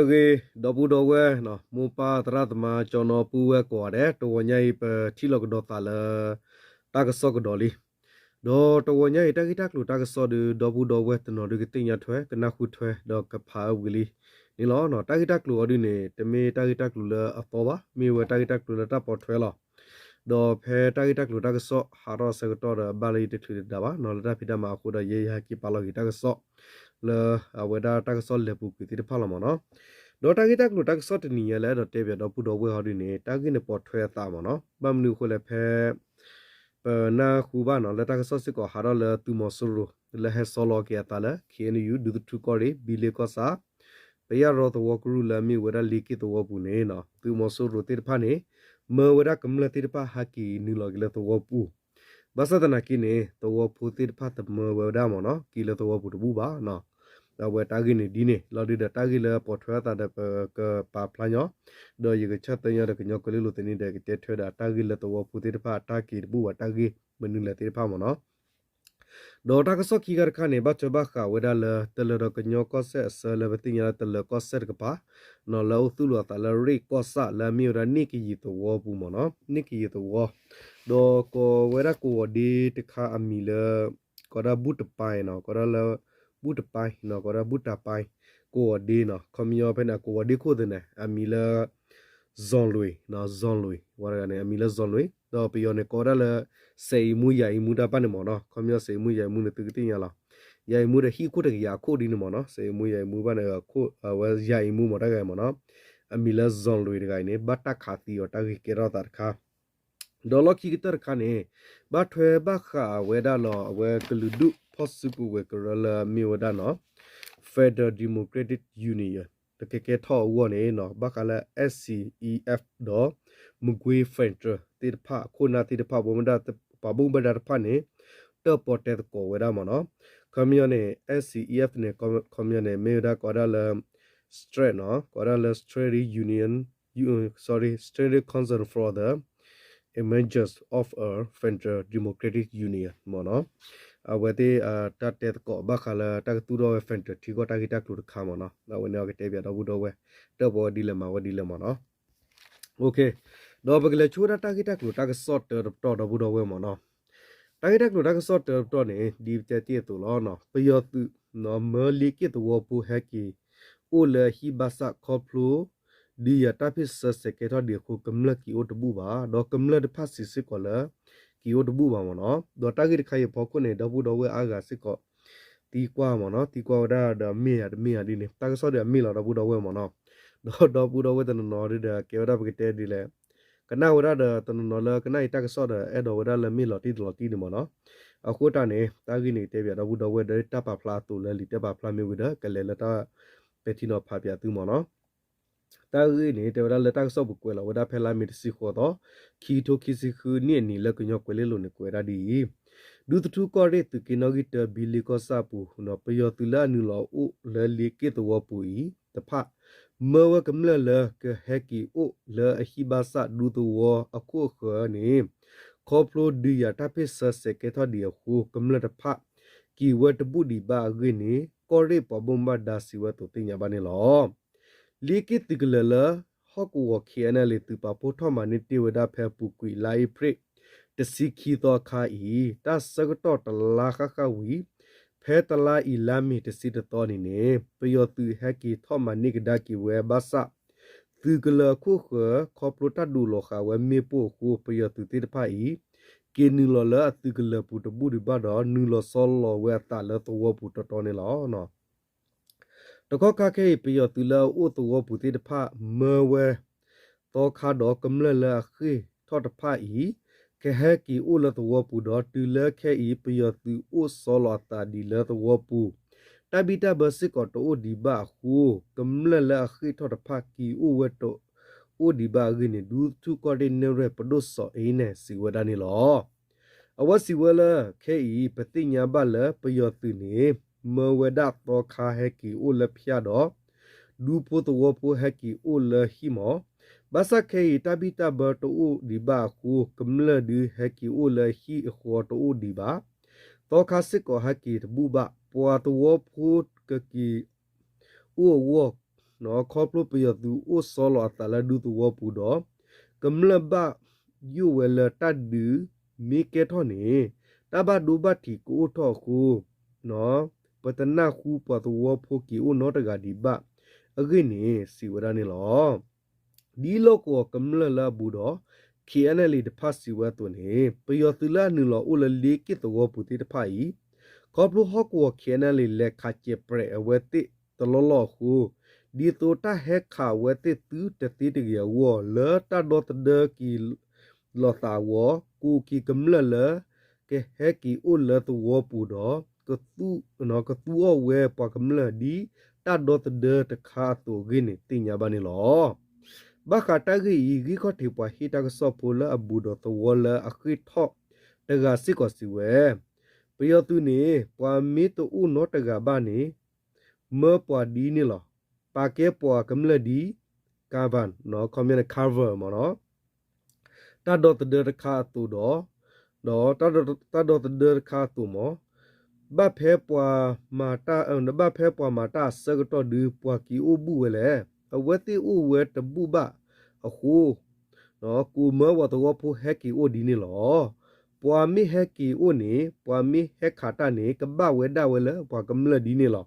ဂ့ၤ ဒီပုၢ်ဒီဝဲၢ်, မိၢ်ပၢ်သရၣ်သမါ ကၠီနီၤ ပုၢ်ဝဲၢ်ကိးဂၤဒဲး, တဂီၤညါအံၤ ပထံၣ်လိာ်ကဒီးသးလၢ တၢ်ကစီၣ်ကဒီးလံ. ဒီးတဂီၤညါအံၤ တၢ်ဂ့ၢ်တၢ်ကျိၤတၢ်ကစီၣ်ဒုး ဒီပုၢ်ဒီဝဲၢ်တနီၤဒုးကသ့ၣ်ညါထွဲ ကနၢ်ဟူထွဲ ဒီးကဖးအၢဝံၤလံန့ၣ်လီၤ. တၢ်ဂ့ၢ်တၢ်ကျိၤအီၤဒုးန့ၣ် တမ့ၢ်တၢ်ဂ့ၢ်တၢ်ကျိၤလၢအသီဘၣ်, မ့ၢ်ဝဲတၢ်ဂ့ၢ်တၢ်ကျိၤလၢတၢ်ပိာ်ထွဲလီၤ. ဒီးဖဲတၢ်ဂ့ၢ်တၢ်ကျိၤတၢ်ကစီၣ်ဟးထီၣ်အဆၢကတီၢ်ဒီး ဘၣ်လၢယတချုးတဒါဘၣ်နီၤ လၢတၢ်ဖံးတၢ်မၤအဃိဒီး ယဲယဟဲက့ၤပာ်လီၤက့ၤတၢ်ကစီၣ် လၢအဝဲဒၣ်တၢ်ကစီၣ်လဲၤပူၤကွံာ်သ့ၣ်တဖၣ်လီၤမ့ၢ်နီၤ. ဒီးတၢ်ဂ့ၢ်တၢ်ကျိၤတၢ်ကစီၣ်တနံၤညါလၢအဲၣ်ဒိးတဲပၠးဒီပုၢ်ဒီဝဲၢ်ဟီဒုးန့ၣ် တၢ်ဂ့ၢ်န့ၣ်ပိာ်ထွဲအသးမ့ၢ်နီၤ. ဘၣ်မနုၤအဃိလဲၣ် ဖဲ ပနၢ်ဟူဘၣ်နီၤ လၢတၢ်ကစီၣ်စ့ၢ်ကီးဟးထီၣ်လၢသုးမီၤစိရိၤ လၢဟဲဆီလီၤက့ၤအသးလၢ ခ့ၣ်အဲၣ်ယူၣ် ဒူသထူကီၢ်ရ့ၣ် ဘံလ့ကီၢ်ဆၣ် ပယၢ်ရီသဝီကရူၢ်လၢအမ့ၢ်ဝဲဒၣ်လ့က့ၣ်သဝီပူၤန့ၣ် သုးမီၤစိရိၤသ့ၣ်တဖၣ်န့ၣ် မၢဝဲဒၣ်ကမျၢၢ်သ့ၣ်တဖၣ်ဟဲက့ၤနုာ်လီၤက့ၤလၢသဝီပူၤ ဘၣ်ဆၣ်သနာ်က့န့ၣ် သဝီဖိသ့ၣ်တဖၣ်တမၢဝဲဒၣ်မ့ၢ်နီၤ က့ၤလၢသဝီပူၤတဘူၣ်ဘၣ်နီၤ. အဝဲတၢ်ဂ့ၢ်န့ၣ်ဒ်န့ၣ် လီၤဒုးဒီးတၢ်ဂ့ၢ်လၢပိာ်ထွဲအသးဒီးပကပာ်ဖျါညီ ဒီးယကဆၢသၢညီဒီးကညီကွဲၤလ့လိာ်သန့ဒီး ကတဲထွဲဒီးတၢ်ဂ့ၢ်လၢသဝီဖိသ့ၣ်တဖၣ်အတၢ်က့ၤတဘူၣ်ဘၣ် တၢ်ဂ့ၢ်မနုၤလဲၣ်သ့ၣ်တဖၣ်မ့ၢ်နီၤ. ဒီးတၢ်ကစီၣ်ခံခါတခါန့ၣ် ဘၣ်ထွဲဘၣ်ဃးဝဲဒၣ်လၢ တလၢၤဒီးကညီကီၢ်စဲၣ်အဆၢလၢပသ့ၣ်ညါလၢတလၢၤကီၢ်စဲၣ်တကပၤ လၢအအိၣ်သူၣ်လီၤအသးလၢရ့ၣ်ကီၢ်ဆၣ်လၢအမ့ၢ်ဝဲဒၣ်န့ၣ်ကယံၤသဝီပူၤမ့ၢ်နီၤ န့ၣ်ကယံၤသဝီ ဒီးကိးဝဲဒၣ်ကဝီၤဒ့တခါအမံၤလၢ ကိးဒၣ်ဘူၣ်တပၤနီၤ ကိးဒၣ်လၢ ဘူၣ်တပၤနီၤ ကိးဒၣ်ဘူၣ်တပၤ ကဝီၤဒ့နီၤ ခီပညီဖဲန့ၣ် အကဝီၤဒ့ခိၣ်သ့ၣ်န့ၣ် အမံၤလၢ ဇော်လွင် ဇော်လွင် ဝဲတဂၤန့ၣ် အမံၤလၢ ဇော်လွင် ဒီးပယီၤန့ၣ်ကိးဝဲဒၣ်လၢ စဲးအံမူ ယၤအံမူ တၢ်ပၢ်န့ၣ်မ့ၢ်နီၤ ခီပညီ စဲးအံမူ ယၤအံမူန့ၣ်သုကသ့ၣ်ညါလီၤ ယၤအံမူဒီးဟံၣ်ခိၣ်တကယၤအခိၣ်ဒ်န့ၣ်မ့ၢ်နီၤ စဲးအံမူ ယၤအံမူဘၣ်န့ၣ် အဝဲယၤအံမူမ့ၢ်တၢ်ဂၤမ့ၢ်နီၤ အမံၤလၢ ဇော်လွင် တဂၤအံၤန့ၣ် ဘၣ်တၢ်ခးသံအီၤတၢ်ဂ့ၢ်ကဲထီၣ်သးတခါ ဒီးလီၢ်ခံကတၢၢ်တခါန့ၣ် ဘၣ်ထွဲဘၣ်ဃးဝဲဒၣ်လီၤ အဝဲကလုာ်ဒူၣ်ဖီၣ်စုကဝဲၤကရၢလၢအမ့ၢ်ဝဲဒၣ်နီၤ Federal Democratic Union တကဲကဲထီၣ်အဂီၢ်န့ၣ် ဘၣ်ဃးလၢ SCEF ဒီး Magway Federal သ့ၣ်တဖၣ် အခိၣ်နၢ်သ့ၣ်တဖၣ် ပှၤဘၣ်မူဘၣ်ဒါတဖၣ်န့ၣ် တၢၣ်ပီၣ်တဲသကိးဝဲဒၣ်မ့ၢ်နီၤ ခီပညီန့ၣ် SCEF န့ၣ် ခီပညီန့ၣ် မ့ၢ်ဝဲဒၣ်ကိးဒၣ်လၢ strength နီၤ ကိးဒၣ်လၢ strength union sorry strength concern for the emergence of a federal democratic union မ့ၢ်နီၤ အဝဲသ့ၣ် တၢ်တဲသကိးဘၣ်ဃးလၢတၢ်ကသူၣ်ထီၣ်ဝဲ federal ထံကီၢ်တၢ်ဂ့ၢ်တၢ်ကျိၤတခါမ့ၢ်နီၤ အဝဲန့ၣ်အကတဲပၠးဒီပုၢ်ဒီဝဲၢ် တၢၣ်ပီၣ်ဝဲဒ်လဲၣ်မၤဝဲဒ်လဲၣ်မ့ၢ်နီၤ ဒီးပကလဲၤဆိဝဲဒၣ်တၢ်ဂ့ၢ်တၢ်ကျိၤတၢ်ကစီၣ်တၢတပတီၢ်ဒီပုၢ်ဒီဝဲၢ်မ့ၢ်နီၤ တၢ်ဂ့ၢ်တၢ်ကျိၤတၢ်ကစီၣ်တၢတပတီၢ်န့ၣ် ဒ်ပတဲတ့ၢ်အသိးလီၤ ပယီၤသုး မၢလ့က့ၣ်သဝီဖိဟဲက့ၤ အိၣ်လၢအဟံၣ်ဘၣ်ဆၣ်ခီဖျိ ဒုးယၤတၢ်ဖ့ၣ်ဆၢစဲးကဲထီၣ်ဒံးအဃိ ကမျၢၢ်က့ၤအိၣ်တဘူၣ်ဘၣ် ဒီးကမျၢၢ်တဖၣ်စံးစ့ၢ်ကီးလၢ က့ၤအိၣ်တဘူၣ်ဘၣ်မ့ၢ်နီၤ ဒီးတၢ်ဂ့ၢ်တခါအံၤအဖီခိၣ်န့ၣ် ဒီပုၢ်ဒီဝဲၢ်အါဂၤစ့ၢ်ကီး သံကွၢ်မ့ၢ်နီၤ သံကွၢ်ဝဲဒၣ်ဒီးမ့ၢ်ဧါတမ့ၢ်ဧါဒ်န့ၣ် တၢ်ကစီၣ်ဒီးအမ့ၢ်လီၤဒီပုၢ်ဒီဝဲၢ်မ့ၢ်နီၤ ဒီးဒီပုၢ်ဒီဝဲၢ်တနီၤနီၤဒ်ဒီး ကဲဝဲဒၣ်ပကတဲဒ်လဲၣ် ကနၣ်ဝဲဒၣ်ဒီးတနီၤနီၤလၢကနၣ်အံၤတၢ်ကစီၣ်ဒီးအဲၣ်ဒိးဝဲဒၣ်လၢမ့ၢ်လီၤတံၢ်တလီၤတံၢ်န့ၣ်မ့ၢ်နီၤ အဃိတၢ်န့ၣ် တၢ်ဂ့ၢ်န့ၣ်ကတဲပၠးဒီပုၢ်ဒီဝဲၢ်ဒီးတၢ်ပာ်ဖျါအသိးလၢလံာ်တၢ်ပာ်ဖျါမ့ၢ်ဝံၤဒီး ကလဲၤလၢတၢ်ပဲာ်ထံနီၤဖးပၠးသုမ့ၢ်နီၤ တၢ်ဂ့ၢ်န့ၣ် တဲဝဲဒၣ်လၢတၢ်ကစီၣ်ပူၤကွဲးလီၤဝဲဒၣ်ဖဲလါမ့ၤတဆံဃိးသီ ခံကထိခံဆံဃုနံၣ်အနံၤလၢကညီကွဲၤလ့လိၤန့ၣ် ကွဲးဝဲဒၣ်ဒ်အံၤ, ဒူသထူကီၢ်ရ့ၣ်သုးက့နီၣ်ဂံၢ်တၢ ဘံလ့ကီၢ်ဆၣ်အပူၤ ပယီၤသုးလၢအနုာ်လီၤအိၣ်လၢလ့က့ၣ်သဝီပူၤအံၤတဖၣ် မၢဝဲကမျၢၢ်လၢကဟဲက့ၤအိၣ်လၢအဟံၣ်ဘၣ်ဆၣ်ဒူသဝီအခိၣ်အဃၢၤန့ၣ် ခီဖျိဒုးယၤတၢ်ဖ့ၣ်ဆၢစဲးကဲထီၣ်ဒံးအဃိ ကမျၢၢ်တဖၣ် က့ၤဝဲတဘူၣ်ဒံးဘၣ်အဂ့ၢ်န့ၣ် ကီၢ်ရ့ၣ်ပှၤဘၣ်မူဘၣ်ဒါစံးဝဲအသိးသ့ၣ်ညါဘၣ်န့ၣ်လီၤ. လ့က့ၣ်သုးကလၢၤလၢ ဟီၣ်ကဝီၤ ခ့ၣ်အဲၣ်အဲၣ်လ့ သုးပာ်ဖှိၣ်ထီၣ်မၤန့ၢ်တ့ၢ်ဝဲဒၣ်ဖဲအပူၤကွံာ်လါအ့ဖြ့ၣ် တဆံခံသီအခါအံၤ တၢ်ဆၢကတီၢ်တလါဃၣ်ဃၣ်ဝံၤ ဖဲတလါအံၤလါမ့ၤတဆံတသီန့ၣ်န့ၣ် ပယီၤသုးဟဲက့ၤထီၣ်မၤန့ၢ်ကဒါက့ၤဝဲဘၣ်ဆၣ် သုးကလၢၤအခိၣ်ဃၢၤ ခီဖျိတၢ်ဒုးလီၤဃာ်ဝဲမ့ၣ်ပိၢ်အဃိ ပယီၤသုးသ့ၣ်တဖၣ်အံၤ က့ၤနုာ်လီၤလၢအသုးကလၢၤပူၤတဘူၣ်ဒံးဘၣ်ဒီး နုာ်လီၤဆီလီၤဝဲအသးလၢသဝီပူၤတီတီန့ၣ်လီၤ. တကီၢ်ခါခဲအံၤ ပယီၤသုးလၢအအိၣ်သဝီပူၤသ့ၣ်တဖၣ် မၢဝဲ သီခါဒီးကမျၢၢ်လၢအဃ့ၢ်ထီၣ်တဖၣ်အံၤ ကဟဲက့ၤအိၣ်လၢသဝီပူၤဒီး တုၤလၢခဲအံၤ ပယီၤသုးအိၣ်ဆီလီၤအသးဒံးလၢသဝီပူၤ တၢ်ဘံၣ်တၢ်ဘၢစ့ၢ်ကီးတအိၣ်ဒံးဘၣ်အဃိ ကမျၢၢ်လၢအဃ့ၢ်ထီၣ်တဖၣ်က့ၤအိၣ်ဝဲတအိၣ်ဒံးဘၣ်အဂ့ၢ်န့ၣ် ဒူသထူကီၢ်ရ့ၣ်နဲၣ်ရွဲၣ်ပဒိၣ်စီၤအ့နဲၣ်စံးဝဲဒၣ်န့ၣ်လီၤ. အဝဲစံးဝဲလၢ ခဲအံၤ ပသ့ၣ်ညါဘၣ်လၢပယီၤသုးန့ၣ် မၢဝဲဒၣ်သီခါဟဲက့ၤအိၣ်လၢဖၠၣ်ဒီး ဒူဖိသဝီဖိဟဲက့ၤအိၣ်လၢဟံၣ်မး, ဘၣ်ဆၣ်ခဲအံၤတၢ်ဘံၣ်တၢ်ဘၢတအိၣ်ဒံးဘၣ်အဃိ ကမျၢၢ်ဒုးဟဲက့ၤအိၣ်လၢဟံၣ်အဃီတအိၣ်ဒံးဘၣ်, သီခါစ့ၢ်ကီးဟဲက့ၤတဘူၣ်ဘၣ်, ပှၤသဝီဖိကက့ၤအိၣ်အဂီၢ် ခီဖျိပယီၤသုးအိၣ်ဆီလီၤအသးလၢဒူသဝီပူၤဒီး ကမျၢၢ်ဘၣ်ယိၣ်ဝဲလၢတၢ်ဒုးမ့ၢ်ကဲထီၣ်န့ၣ် တၢ်ဘၣ်ဒိဘၣ်ထံးကအိၣ်ထီၣ်အဃိ ပတနၢ်ဟူပှၤသဝီဖိက့ၤအိၣ်နီတဂၤဒံးဘၣ်အဂ့ၢ်န့ၣ် စံးဝဲဒၣ်န့ၣ်လီၤ. ဒ်လီၢ်ကဝီၤကမျၢၢ်လၢအဘူးဒီး K N L A တဖၣ်စံးဝဲအသိးန့ၣ် ပယီၤသုးလၢအနုာ်လီၤအိၣ်လၢလ့က့ၣ်သဝီပူၤသ့ၣ်တဖၣ်အံၤ ခီဖျိဟီၣ်ကဝီၤ K N L A လဲၤခးစဲးပြဲးအဝဲသ့ၣ်တလီၢ်လီၢ်အဃိ ဒ်သိးတၢ်ဟဲခးအဝဲသ့ၣ်သုတသ့တဂ့ၤအဂီၢ် လၢတၢ်ဒီသဒၢက့ၤလီၤသးအဂီၢ် ကိးက့ၤကမျၢၢ်လၢ ကဟဲက့ၤအိၣ်လၢသဝီပူၤဒီး ကသူအီၤဝဲပှၤကမျၢၢ်ဒ်တၢ်ဒီသဒၢတခါအသိးအဂ့ၢ်န့ၣ် သ့ၣ်ညါဘၣ်န့ၣ်လီၤ. ဘၣ်ဃးတၢ်ဂ့ၢ်အံၤ ဂံၢ်ခီၣ်ထံးပှၤဟ့ၣ်တၢ်ကစီၣ်ဖိလၢအဘူးဒီးသဝီလၢအဃ့ၢ်ထီၣ်တဂၤစ့ၢ်ကီးစံးဝဲ ပယီၤသုးန့ၣ် ပှၤမ့ၢ်တအိၣ်နီတဂၤဘၣ်န့ၣ် မၢပှၤဒ်န့ၣ်လီၤ. ပာ်ကဲပှၤကမျၢၢ်ဒ် cover ခီပညီန့ၣ် cover မ့ၢ်နီၤ တၢ်ဒီသဒၢတခါအသိးဒီး ဒီးတၢ်ဒီသဒၢတခါအသိးမ့ၢ် ဘၣ်ဖဲပှၤမၤတၢ် ဘၣ်ဖဲပှၤမၤတၢ်အဆၢကတီၢ်ဒုး ပှၤက့ၤအိၣ်ဘူးဝဲလဲၣ်. အဝဲသ့ၣ်အိၣ်ဝဲတဘူးဘၣ်အဃိ ကိးမၢပှၤသဝီဖိဟဲက့ၤအိၣ်ဒ်န့ၣ်လီၤ. ပှၤမ့ၢ်ဟဲက့ၤအိၣ်န့ၣ် ပှၤမ့ၢ်ဟဲခးတၢ်န့ၣ် ကဘၣ်ဝဲဒၣ်ဝဲလၢပှၤကမျၢၢ်ဒ်န့ၣ်လီၤ.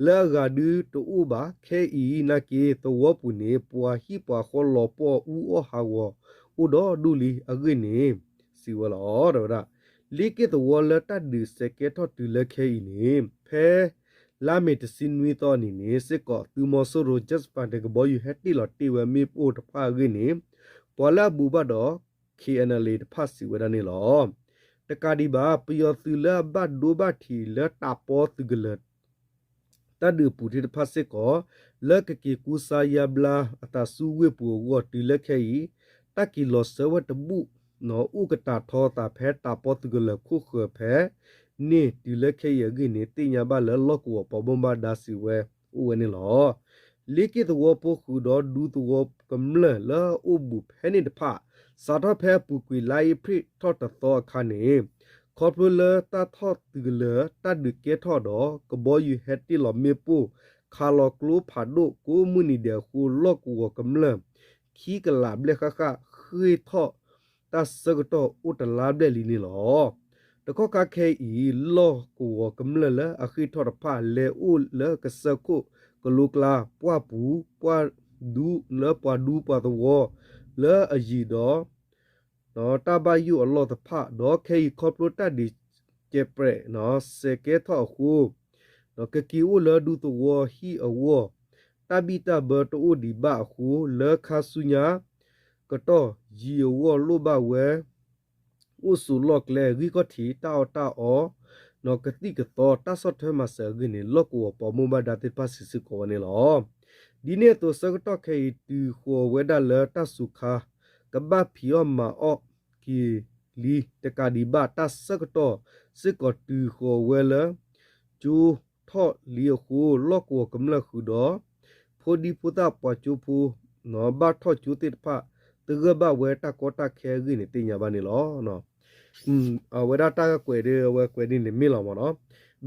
လၢအဂၤဒုးတအိၣ်ဘၣ် ခဲအံၤနာ်က့ သဝီပူၤန့ၣ် ပှၤဟံၣ်ပှၤဃီလီၤပှီၢ်အူအီၣ်ဟးဂီၤအိၣ်ဒီဒူၣ်လံအဂ့ၢ်န့ၣ် စံးဝဲလီၤ. တဲဝဲဒၣ် လ့က့ၣ်သဝီလၢတၢ်ဒုးစဲးကဲထီၣ်တုၤလၢခဲအံၤန့ၣ် ဖဲလါမ့ၤတဆံနွံသီအနံၤန့ၣ် စ့ၢ်ကီးသုးမီၤစိရိၤ Jasper န့ၣ် ကဘီယူၤဟဲတ့ၢ်လီၤတ့ၢ်ဝဲမ့ၣ်ပိၢ်တဖၣ်အဂ့ၢ်န့ၣ် ပှၤလၢအဘူးဘၣ်ဒီး K N L A တဖၣ်စံးဝဲဒၣ်န့ၣ်လီၤ. တကးဒံးဘၣ် ပယီၤသုးလၢအဘၣ်ဒိဘၣ်ထံးလၢတးပီသုးကလၢၤ တၢ်ဒုးအပူၤသ့ၣ်တဖၣ်စ့ၢ်ကီး လၢကက့ၤကူစါယါဘျါအသးဆူဝ့ၢ်ပူၤအဂီၢ်တုၤလၢခဲအံၤ တၢ်က့ၤလီၤစၢၤဝဲတဘူၣ် အိၣ်ကတၢ်ထီအသးဖဲတးပီသုးကလၢၤခိၣ်ဃၢၤဖဲန့ၣ်တုၤလၢခဲအံၤအဂ့ၢ်န့ၣ် သ့ၣ်ညါဘၣ်လၢလီၢ်ကဝီၤပှၤဘၣ်မူဘၣ်ဒါစံးဝဲအိၣ်ဝဲန့ၣ်လီၤ. လ့က့ၣ်သဝီဖိဃုာ်ဒီးဒူသဝီကမျၢၢ်လၢအအိၣ်ဘူးဖဲန့ၣ်တဖၣ် စးထီၣ်ဖဲအပူၤကွံာ်လါအ့ဖြ့ၣ်ထီၣ်တသီအခါန့ၣ် ခီဖျိလၢတၢ်ထီၣ်သုးကလၢၤတၢ်ဒုးကဲထီၣ်ဒီး ကဘီယူၤဟဲတ့ၢ်လီၤမ့ၣ်ပိၢ် ခးလီၤကျိဖးဒိၣ်ကိးမုၢ်နံၤဒဲးအဃိ လီၢ်ကဝီၤကမျၢၢ် ခံကလးဘျဲၣ်ဃၣ်ဃၣ် ဃ့ၢ်ထီၣ်တၢ်ဆၢကတီၢ်အိၣ်တလါဘျဲၣ်လံန့ၣ်လီၤ. တကီၢ်ခါခဲအံၤ လီၢ်ကဝီၤကမျၢၢ်လၢအဃ့ၢ်ထီၣ်တဖၣ် လဲၤအိၣ်လၢကစၢၢ်ခိၣ်ကလိကျါ ပှၢ်ပူၤ ပှၢ်ဒူ လၢပှၤဒူပှၤသဝီလၢအယံၤဒီး တၢ်ဘၣ်ယိၣ်အလီၢ်တဖၣ် ဒီးခဲအံၤခီဖျိတၢ်ဒုးစဲးပြဲး စဲးကဲထီၣ်အဃိ ကက့ၤအိၣ်လၢဒူသဝီဟံၣ်အဂီၢ် တၢ်ဘံၣ်တၢ်ဘၢတအိၣ်ဒံးဘၣ်အဃိ လၢခါဆူညါ ကတီၢ်ယံၤအဂီၢ်လိၣ်ဘၣ်ဝဲ အိၣ်ဆိးလီၢ်ကျဲ ဂံၢ်ခီၣ်ထံး တၢ်အီၣ်တၢ်အီ ကသံၣ်ကသီ တၢ်ဆီၣ်ထွဲမၤစၢၤအဂ့ၢ်န့ၣ် လီၢ်ကဝီၤပှၤဘၣ်မူဘၣ်ဒါသ့ၣ်တဖၣ်စံးစ့ၢ်ကီးဝဲန့ၣ်လီၤ. ဒ်န့ၣ်အသိးဆၢကတီၢ်ခဲအံၤ တုၤဃီၤဝဲဒၣ်လၢတၢ်စူၤခါ ကဘၣ်ဖံးအီၣ်မၤအီၣ်က့ၤလံ တကးဒံးဘၣ် တၢ်ဆၢကတီၢ်စ့ၢ်ကီးတုၤဃီၤဝဲလၢ ကၠိထီၣ်လံအဃိ လီၢ်ကဝီၤကမျၢၢ်ဃုာ်ဒီး ဖိဒံဖိသၣ်ပှၤကၠိဖိ ဘၣ်ထီၣ်ကၠိသ့ၣ်တဖၣ် သဂၢၢ်ဘၣ်ဝဲတၢ်ကီတၢ်ခဲအဂ့ၢ်န့ၣ် သ့ၣ်ညါဘၣ်န့ၣ်လီၤ. အဝဲဒၣ်တၢ်ကွဲးဒ် အဝဲကွဲးဒ်န့ၣ်မ့ၢ်လီၤမ့ၢ်နီ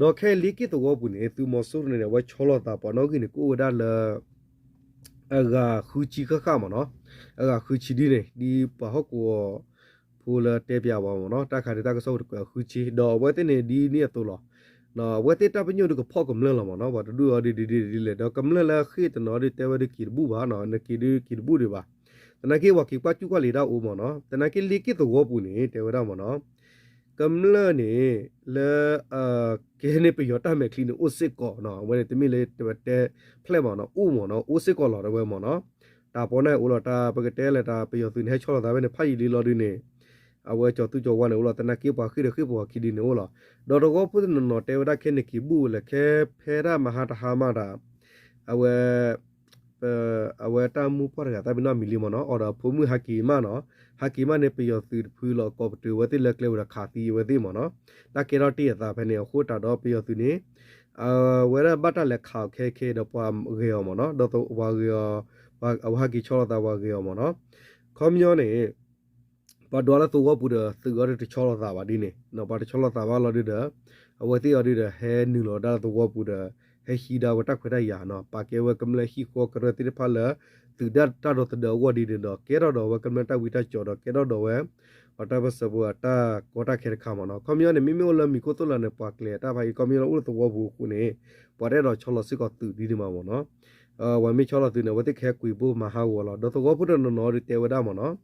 ၤ. ဒီးခဲအံၤလ့က့ၣ်သဝီပူၤန့ၣ် သုးမီၤစိရိၤန့ၣ် အဝဲဆီလီၤသးပှၤနီၣ်ဂံၢ်န့ၣ် ကအိၣ်ဝဲဒၣ်လၢ အဂၤဃုဆံဃၣ်ဃၣ်မ့ၢ်နီၤ. အဂၤဃုဆံဒ်န့ၣ် ဒ်ပှၤဟီၣ်ကဝီၤဖိလၢတဲပျးဝဲမ့ၢ်နီၤ တၢ်ခးဒုးတၢ်ကစီၣ်တကွဲးအဃုဆံ ဒီးအဝဲသ့ၣ်န့ၣ်ဒ်န့ၣ်အသိးလီၤ. အဝဲသ့ၣ်တၢ်ပညိၣ်ဒုးကဖီၣ်ကမျၢၢ်လီၤမ့ၢ်နီၤ ပှၤတဒူၣ်အီၤဒ်ဒ်ဒ်လဲၣ် ဒီးကမျၢၢ်လၢဃ့ၢ်တနီၤဒုးတဲဝဲဒုးက့ၤတဘူၣ်ဘၣ်နီၤ နက့ၤဒုးက့ၤတဘူၣ်ဒံးဘၣ်. သနာ်က့ပှၤက့ၤကွၢ်ကူကွၢ်လံာ်တၢ်အိၣ်မ့ၢ်နီၤ သနာ်က့လ့က့ၣ်သဝီပူၤန့ၣ် တဲဝဲဒၣ်မ့ၢ်နီၤ ကမျၢၢ်န့ၣ် လၢ ကဲန့ၣ်ပယီၤတၢ်မဲာ်ချံန့ၣ် အိၣ်စ့ၢ်ကီးနီၤ အဝဲန့ၣ်တမ့ၢ်လၢတဝဲတဲဖျဲၣ်မ့ၢ်နီၤ အိၣ်မ့ၢ်နီၤ အိၣ်စ့ၢ်ကီးလီၤ တဲဝဲမ့ၢ်နီၤ. တၢ်ပီန့ၣ်အိၣ်လီၤ တၢ်ပကတဲလဲၣ် တၢ်ပယီၤသုးန့ၣ် ဟဲဆီလီၤသးဝဲန့ၣ် ဖးယံာ်လံလီၤဒုးန့ၣ် အဝဲကၠီၤသူကၠီၤဝါန့ၣ်အိၣ်လီၤ သနာ်က့ပှၤဃ့ၢ်ဒီးဃ့ၢ်ပှၤခံဒုန့ၣ်အိၣ်လီၤ. ဒီးသဝီဖိသ့ၣ်နီၢ်နီၢ်တဲဝဲဒၣ်ခဲန့ၣ်က့ၤဘူၣ်ဝဲလဲၣ် ခဲဖဲဒၣ်မဟါတဟါမးတၢ် အဝဲ အဝဲတၢ်မူပှၢ်တဂၤ သးပ့ၤနီၣ်မံၤလံမ့ၢ်နီၤ အိၣ်ဒီးဖိမုၣ်ဟးက့ၤမးနီၤ ဟးက့ၤမးန့ၣ် ပယီၤသုးတဖုလီၤကိးပတုာ်ဝဲသ့ၣ်လၢကျဲဝဲဒီးခးသံဝဲသ့ၣ်မ့ၢ်နီၤ တၢ်ကဲထီၣ်တ့ၢ်အသးဖဲန့ၣ် အဃိသတးဒီးပယီၤသုးန့ၣ် အဝဲဒၣ်ဘၣ်တၢ်လဲၤခးအီၤခဲခဲဒီးပှၤဂဲၤအီၤမ့ၢ်နီၤ ဒီးပှၤဂဲၤအီၤ အဝဲဟးက့ၤဆီလီၤသးပှၤဂဲၤအီၤမ့ၢ်နီၤ ခီပညီန့ၣ် ပှၤဒွးလၢသဝီပူၤဒီး သုးအီၤဒုးတဆီလီၤသးဘၣ်ဒ်န့ၣ် ပှၤတဆီလီၤသးဘၣ်လီၤဒုးဒီး အဝဲသ့ၣ်အီၤဒုးဒီး ဟဲနုာ်လီၤဒၣ်လၢသဝီပူၤဒီး ဟဲဟံးဒၣ်ဝဲတၢ်ခွဲးတၢ်ယာ်နီၤ, ပာ်ကဲဝဲကမျၢၢ်ဟံၣ်ဃီကရၢသ့ၣ်တဖၣ်လၢ သုးဒၣ်တၢ်ဒီသဒၢအဂီၢ်ဒ်န့ၣ်ဒီး ကဲထီၣ်ဒီးဝဲကမျၢၢ်တၢ်ဝံတၢ်ကၠီၤဒီး ကဲထီၣ်ဒီးဝဲ ပှၤတၢ်ပၢၢ်ဆၢဖိအတၢ်ကီတၢ်ခဲတခါမ့ၢ်နီၤ. ခီပညီန့ၣ် မ့မ့ၢ်အိၣ်လၢမံၤခိၣ်သိၣ်လၢ်န့ၣ် ပှၤကျဲၤတၢ်ဖးအံၤ ခီပညီလၢအိၣ်လၢသဝီပူၤအဃိန့ၣ် ပှၤတအဲၣ်ဒိးဆီလီၤစ့ၢ်ကီးသုးဒ်န့ၣ်မးမ့ၢ်နီၤ. ပှၤမ့ၢ်ဆီလီၤသုးန့ၣ် အဝဲသ့ၣ်ကဟဲကွံာ်ဘိၣ်မၤဟးဂီၤလီၤ. ဒီးသဝီဖိတနီၤနီၤဒုးတဲဝဲဒၣ်မ့ၢ်နီၤ,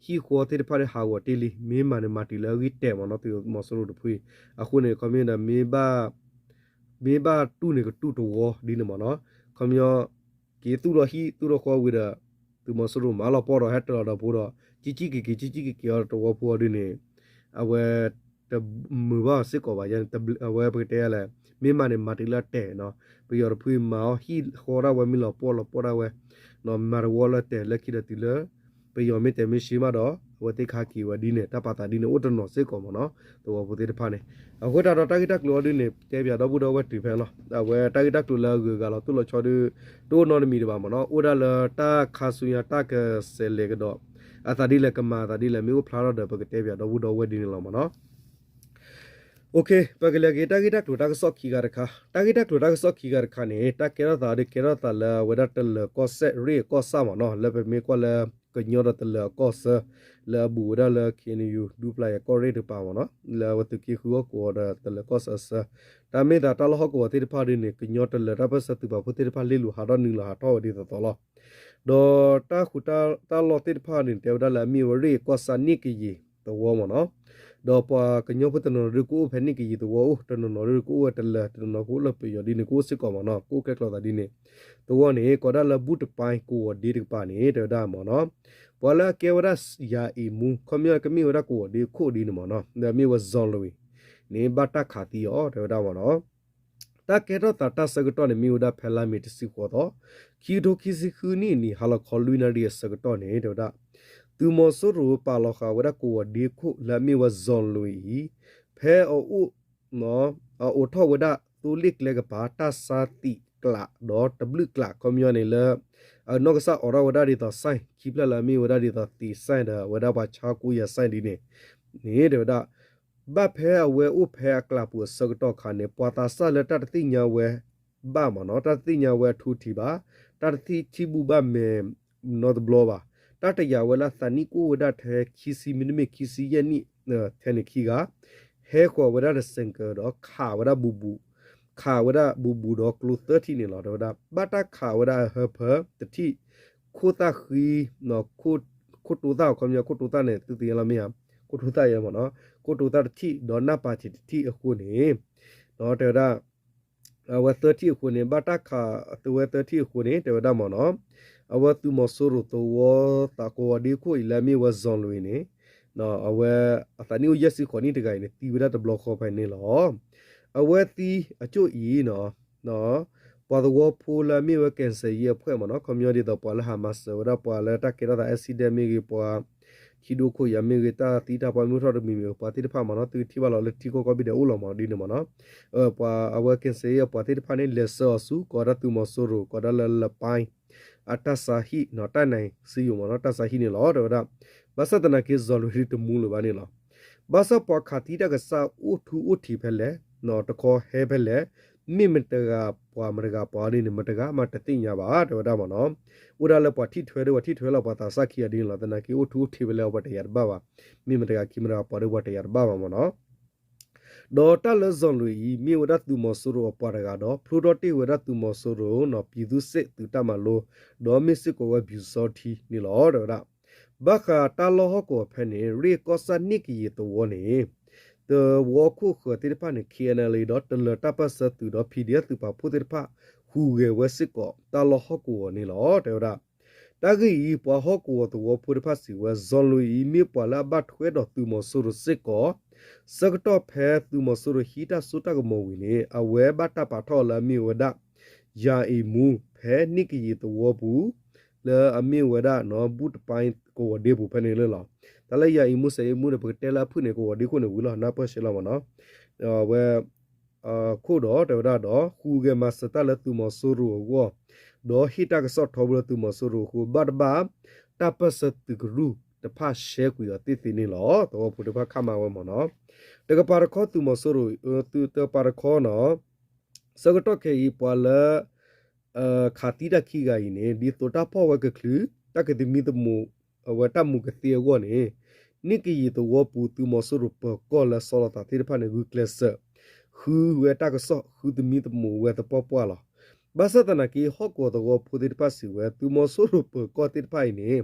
ဟံၣ်ဃီသ့ၣ်တဖၣ်ဒုးဟးဂီၤတ့ၢ်လံ မ့ၢ်မၤန့ၣ်မၤတုၤလၢအဂံၢ်တဲာ်မ့ၢ်နီၤ, သုးမီၤစိရိၤတဖုအံၤ. အဃိန့ၣ် ခီပညီဒီး မ့ၢ်ဘၣ်တူၢ်န့ၣ်ကတူၢ်တဝီဒ်န့ၣ်မ့ၢ်နီၤ. ခီပညီ က့ၤသူၣ်ထီၣ်ဟံၣ်သူၣ်ထီၣ်ဃီဝံၤဒီး သုးမီၤစိရိၤမၤလီၤပှီၢ်ဒီးဟဲတၢၤလီၤဒီးဖိဒီး ကံကံက့ၤက့ၤ ကံကံက့ၤက့ၤအီၤတဝီဖိအီၤဒ်န့ၣ် အဝဲ တမုာ်ဘၣ်စ့ၢ်ကီးဘၣ်. အဝဲပကတဲလဲၣ် မ့ၢ်မၤန့ၣ်မၤတုၤလၢအတဲာ်နီၤ. ပယီၤတဖုအံၤမၤအီၤဟံၣ်ဃီဒၣ်ဝဲ မ့ၢ်လီၤပှီၢ်လီၤပှီၢ်ဒၣ်ဝဲ မၤတဝီလၢတဲာ်လၢခံဒီးတုၤလၢ ပယီၤမ့ၢ်တဲာ်မ့ၢ်ဆှံမးဒီး အဝဲသ့ၣ်ကဟဲက့ၤဝဲဒ်န့ၣ် တၢ်ပာ်သးဒ်န့ၣ်အိၣ်တနီၤစ့ၢ်ကီးမ့ၢ်နီၤ သဝီဖိသ့ၣ်တဖၣ်န့ၣ်. အဃိသတးဒီးတၢ်ဂ့ၢ်တၢ်ကျိၤအီၤဒ်န့ၣ် တဲပၠးဒီပုၢ်ဒီဝဲၢ်တုၤဖဲလီၤ. အဝဲတၢ်ဂ့ၢ်တၢ်ကျိၤလၢအဂုၤအဂၤလီၤတိၢ်လီၤဆီဒုး တအိၣ်နီတမံၤဒံးဘၣ်မ့ၢ်နီၤ. အိၣ်ဒၣ်လၢတၢ်ခါဆူညါတၢ်ကစဲးလဲၤကဒီး အသးဒ်လဲၣ်ကမၤအသးဒ်လဲၣ် မ့ၢ်အိၣ်ဖျါထီၣ်ဒီး ပကတဲပၠးဒီပုၢ်ဒီဝဲၢ်ဒ်န့ၣ်လီၤမ့ၢ်နီၤ. ပကလဲၤက့ၤတၢ်ဂ့ၢ်တၢ်ကျိၤတၢ်ကစီၣ်ခံခါတခါ, တၢ်ဂ့ၢ်တၢ်ကျိၤတၢ်ကစီၣ်ခံခါတခါန့ၣ် တၢ်ကဲထီၣ်သးဒုးကဲထီၣ်သးလၢအဝဲဒၣ်တလၢၤကီၢ်စဲၣ် ရ့ၣ်ကီၢ်ဆၣ်မ့ၢ်နီၤ, လၢပမ့ၢ်ကွၢ်လၢ ကညီဒီးတလၢၤအကီၢ်ဆၢ လၢအဘူးဝဲဒၣ်လၢ ခ့ၣ်အဲၣ်ယူၣ် ဒူပျၢ်ယဲၢ်ကီၢ်ရ့ၣ်တကပၤမ့ၢ်နီၤ, လၢအဝဲသုးက့ဃုဟီၣ်ကဝီၤဒီးတလၢၤကီၢ်ဆၢအဆၢ, တၢ်မ့ၢ်သးတၢ်လီၢ်ဟီၣ်ကဝီၤသ့ၣ်တဖၣ်ဒ်န့ၣ် ကညီတလၢၤတၢ်ပၢၢ်ဆၢသုးပာ်ဖှိၣ်သ့ၣ်တဖၣ် လ့ၣ်လိာ်ဟးထီၣ်နုာ်လီၤဟးထီၣ်ဝဲဒ်သိးသိးလီၤ. ဒီးတၢ်ဃူတၢ်လီၢ်သ့ၣ်တဖၣ်န့ၣ် တဲဝဲဒၣ်လၢအမ့ၢ်ဝဲရ့ၣ်ကီၢ်ဆၣ်န့ၣ်ကယံာ်သဝီမ့ၢ်နီၤ, ဒီးပှၤကညီဖိတနီၤနီၤဒုးကအိၣ်ဖဲန့ၣ်ကယံာ်သဝီအိၣ်, တနီၤနီၤဒုးကအိၣ်ဝဲတလၢၤ, တနီၤနီၤကအိၣ်လၢပယီၤဒ်န့ၣ် ကအိၣ်စ့ၢ်ကီးမ့ၢ်နီၤ, ကအိၣ်ကျဲကျီသးဒ်န့ၣ်. သဝီန့ၣ် ကိးဒၣ်လၢဘူၣ်တပၢ်ကဝီၤဒ့တကပၤန့ၣ် တဲဝဲဒၣ်မ့ၢ်နီၤ, ပှၤလၢအကဲဝဲဒၣ်ယၤအံၤမူ ခီပညီကမ့ၢ်ဝဲဒၣ်ကဝီၤဒ့ခိၣ်ဒ်န့ၣ်မ့ၢ်နီၤ, ဒီးမ့ၢ်ဝဲ ဇော်လွင် န့ၣ် ဘၣ်တၢ်ခးသံအီၤ တဲဝဲဒၣ်မ့ၢ်နီၤ. တၢ်ကဲထီၣ်သးတၢ်ဆၢကတီၢ်န့ၣ် မ့ၢ်ဝဲဒၣ်ဖဲလါမ့ၤတဆံဃိးသီ, ခံကထိခံဆံဃုနံၣ်န့ၣ် ဟါလီၤခီလွံၢ်နၣ်ရံၣ်အဆၢကတီၢ်န့ၣ် တဲဝဲဒၣ်, သုးမီၤစိရိၤပာ်လီၤဃာ်ဝဲဒၣ်ကဝီၤဒ့ခိၣ်လၢအမ့ၢ်ဝဲ ဇော်လွင် အံၤ, ဖဲအအိၣ် အအိးထီၣ်ဝဲဒၣ်သိလ့ၣ်ကျဲကပၤ တၢ်ဆါသံးကျးဒီးတဘျုးကျး ခီပညီန့ၣ်လၢ အနီၢ်ကစၢ်အိးထီၣ်ဝဲဒၣ်ဒ်သိး sign ခံဖျၢၣ်လၢအမ့ၢ်ဝဲဒၣ်ဒ်သိး သံး sign ဒီးအဝဲဒၣ်ပှၤဆါကိးယၤ sign ဒ်န့ၣ်န့ၣ် တဲဝဲဒၣ် ဘၣ်ဖဲအဝဲအိၣ်ဖဲအကျးပူၤအဆၢကတီၢ်အခါန့ၣ် ပှၤသးစၢ်လၢတၢ်တသ့ၣ်ညါဝဲဘၣ်မ့ၢ်နီၤ, တၢ်တသ့ၣ်ညါဝဲအထူအထံးဘၣ်, တၢ်တထံၣ်ထံၣ်ဘူၣ်ဘၣ်မဲာ်နီတဘျီဘၣ်, တၢ်တယာ်ဝဲလၢအသးနံၣ်ကအိၣ်ဝဲဒၣ်ထဲခံဆံ မ့တမ့ၢ်ခံဆံယဲၢ်နံၣ် ထဲန့ၣ်ခံဂၤ ဟဲဃီၤဝဲဒၣ်ဒီး ဆိုင်ကယ် ဒီးခးဝဲဒၣ်ဘူးဘူး, ခးဝဲဒၣ်ဘူးဘူးဒီးကျိသၢထံၣ်န့ၣ်လီၤ. တဲဝဲဒၣ် ဘၣ်တၢ်ခးဝဲဒၣ်အဟၢဖၢတထံၣ်, ခိၣ်သၣ်ဃံ, ခိၣ်တိသၣ် ခီပညီ ခိၣ်တိသၣ်န့ၣ် သုသ့ၣ်ညါလီၤမ့ၢ်ဧါ, ခိၣ်တိသၣ်ယဲမ့ၢ်နီၤ, ခိၣ်တိသၣ်တထံၣ် ဒီးနၢ်ပၤထံးတထံၣ်အဃိန့ၣ် တဲဝဲဒၣ် အဝဲသၢထံၣ်အဃိန့ၣ် ဘၣ်တၢ်ခးသုဝဲသၢထံၣ်အဃိန့ၣ် တဲဝဲဒၣ်မ့ၢ်နီၤ, အဝဲသုးမီၤစိရိၤသဝီသးကဝီၤဒ့ခိၣ်အံၤလၢအမ့ၢ်ဝဲ ဇော်လွင် န့ၣ် အဝဲအသးနံၣ်အိၣ်ယဲၢ်ဆံဃိးနံၣ်တဂၤအံၤန့ၣ် သံဝဲဒၣ်တဘျီဃီဖဲန့ၣ်လီၤ. အဝဲသံအကၠိၣ်အံၤ ပှၤသဝီဖိလၢအမ့ၢ်ဝဲ ကယ်ဆယ်ရေးအဖွဲ့ မ့ၢ်နီၤ, ခီပညီဒ်သိးပှၤလၢဟးမၤစၢၤဝဲဒၣ်ပှၤလၢတၢ်ကဲထီၣ်သး accident မ့ၢ်ဂ့ၤ, ပှၤခံဒိၣ်ခိၣ်ယၤမ့ၢ်ဂ့ၤ, တၢ်သံတၢ်ပှၢ်မ့ၢ်ထီၣ်တမံၤမံၤ ပှၤသ့ၣ်တဖၣ်မ့ၢ်နီၤ, သုထံၣ်ဘၣ်လီၤလၢထံကီၢ်ကိးဘ့ၣ်ဒဲးအိၣ်လီၤမ့ၢ်ဒ်န့ၣ်မ့ၢ်နီၤ, ပှၤအဝဲ ကယ်ဆယ်ရေး ပှၤသ့ၣ်တဖၣ်န့ၣ် လဲၤဆှၢအီၤဆူ ကိးဝဲဒၣ်သုးမီၤစိရိၤ ကိးဒၣ်လၢ လပၢ် အတၢ်ဆါဟံၣ် တၢ်နံၤစံယိၤမ့ၢ်နီၤ, တၢ်ဆါဟံၣ်န့ၣ်လီၤ တဲဝဲဒၣ်. ဘၣ်ဆၣ်သနာ်က့ ဇော်လွင် ဒုးတမူလၢၤဘၣ်န့ၣ်လီၤ. ဘၣ်ဆၣ်ပှၤခးသံတၢ်ကစၢ်အိၣ်ထူအိၣ်ထံးဖဲလဲၣ်, တခီဟဲဖဲလဲၣ်, မ့ၢ်မတဂၤပှၤမတဂၤပှၤဒ်န့ၣ် မတဂၤမးတသ့ၣ်ညါဘၣ် တဲဝဲဒၣ်မ့ၢ်နီၤ. အိၣ်ဒၣ်လၢပှၤထံၣ်ထွဲဒီး ပှၤထံၣ်ထွဲလီၤပှၤသးစၢ်ခံဂၤဒ်န့ၣ်လီၤ. သနာ်က့အိၣ်ထူအိၣ်ထံးဖဲလဲၣ် ပှၤတယာ်တဘၣ်ဘၣ်, မ့ၢ်မတဂၤခံမတဂၤပှၤဒီးပှၤတယာ်တဘၣ်ဘၣ်မ့ၢ်နီၤ. ဒီးတၢ်လၢ ဇော်လွင် အံၤ မ့ၢ်ဝဲဒၣ်သုးမီၤစိရိၤအပှၤတဂၤဒီး ဖျိထီၣ်တ့ၢ်ဝဲဒၣ်သုးမီၤစိရိၤ ပြည်သူ့စစ် သုးတၢ်မၤလိ, ဒီးမ့ၢ်စ့ၢ်ကီးဝဲ ပျူစောထီး န့ၣ်လီၤ တဲဝဲဒၣ်. ဘၣ်ဃးတၢ်လီၢ်ဟီၣ်ကဝီၤဖဲန့ၣ် ရ့ၣ်ကီၢ်ဆၣ်န့ၣ်ကယံာ်သဝီန့ၣ် သဝီခိၣ်ဃၢၤသ့ၣ်တဖၣ်န့ၣ် ခ့ၣ်အဲၣ်အဲၣ်လ်အ့ ဒီးတလၢၤတၢ်ပၢၢ်ဆၢသုးဒီး ပီၣ်ဒီၣ်ပၣ်သုးပာ်ဖှိၣ်သ့ၣ်တဖၣ် ဟူးဂဲၤဝဲစ့ၢ်ကီးတၢ်လီၢ်ဟီၣ်ကဝီၤန့ၣ်လီၤ တဲဝဲဒၣ်. တၢ်ဂ့ၢ်အံၤ ပှၤဟီၣ်ကဝီၤသဝီဖိတဖၣ်စံးဝဲ ဇော်လွင် အံၤ မ့ၢ်ပှၤလၢအဘၣ်ထွဲဒီးသုးမီၤစိရိၤစ့ၢ်ကီး, ဆၢကတီၢ်ဖဲသုးမီၤစိရိၤဟံးတၢ်စိတၢ်ကမီၤဝံၤန့ၣ် အဝဲဘၣ်တၢ်ပာ်ထီၣ်အီၤလၢအမ့ၢ်ဝဲဒၣ် ယၤအံၤမူ ဖဲန့ၣ်ကယံာ်သဝီပူၤ လၢအမ့ၢ်ဝဲဒၣ် ဘူၣ်တပၢ်ကဝီၤဒ့ပူၤဖဲန့ၣ်လီၤ. တၢ်လၢယၤအံၤမူ စဲအံၤမူန့ၣ် ပကတဲလၢအဖုၣ်န့ၣ် ကဝီၤဒ့ခိၣ်န့ၣ်ဝံၤလီၤ နၢ်ပၢၢ်ဆှဲလီၤမ့ၢ်နီၤ. အဝဲ ခိၣ်ဒီးတဲဝဲဒၣ်ဒီး ဟူးဂဲၤမၤစၢၤတၢ်လၢသုးမီၤစိရိၤအဂီၢ်, ဒီးဟ့ၣ်တၢ်ကစီၣ်ထီဘိလၢသုးမီၤစိရိၤအဃိ ဘၣ်တဘၣ် တၢ်ပၢၢ်ဆၢသုးကရူၢ်တဖၣ်ရှဲကွံာ်အီၤသ့သ့န့ၣ်လီၤ. သဝီဖိတဖၣ်ခးမၤဝဲမ့ၢ်နီၤ. တကပၤတခီသုးမီၤစိရိၤ တကပၤတခီနီၤ ဆၢကတီၢ်ခဲအံၤ ပှၤလၢ ခးသံတၢ်ခံဂၤအံၤန့ၣ် ဒ်သိးတၢ်ဖီၣ်ဝဲကချုး တၢ်ကသမံသမိး အဝဲတၢ်မူကသ့အဂီၢ်န့ၣ် နံၣ်ကယံာ်သဝီပူၤ သုးမီၤစိရိၤပၢၤကီၢ်လၢဆီလီၤသးသ့ၣ်တဖၣ်န့ၣ် ဂုာ်ကျဲးစၢး ဃုဝဲတၢ်ကစီၣ် ဃုသမံသမိးဝဲသပှၢ်ပှၢ်လီၤ. ဘၣ်ဆၣ်သနာ်က့ ဟီၣ်ကဝီၤသဝီဖိသ့ၣ်တဖၣ်စံးဝဲ သုးမီၤစိရိၤပၢၤကီၢ်သ့ၣ်တဖၣ်အံၤန့ၣ်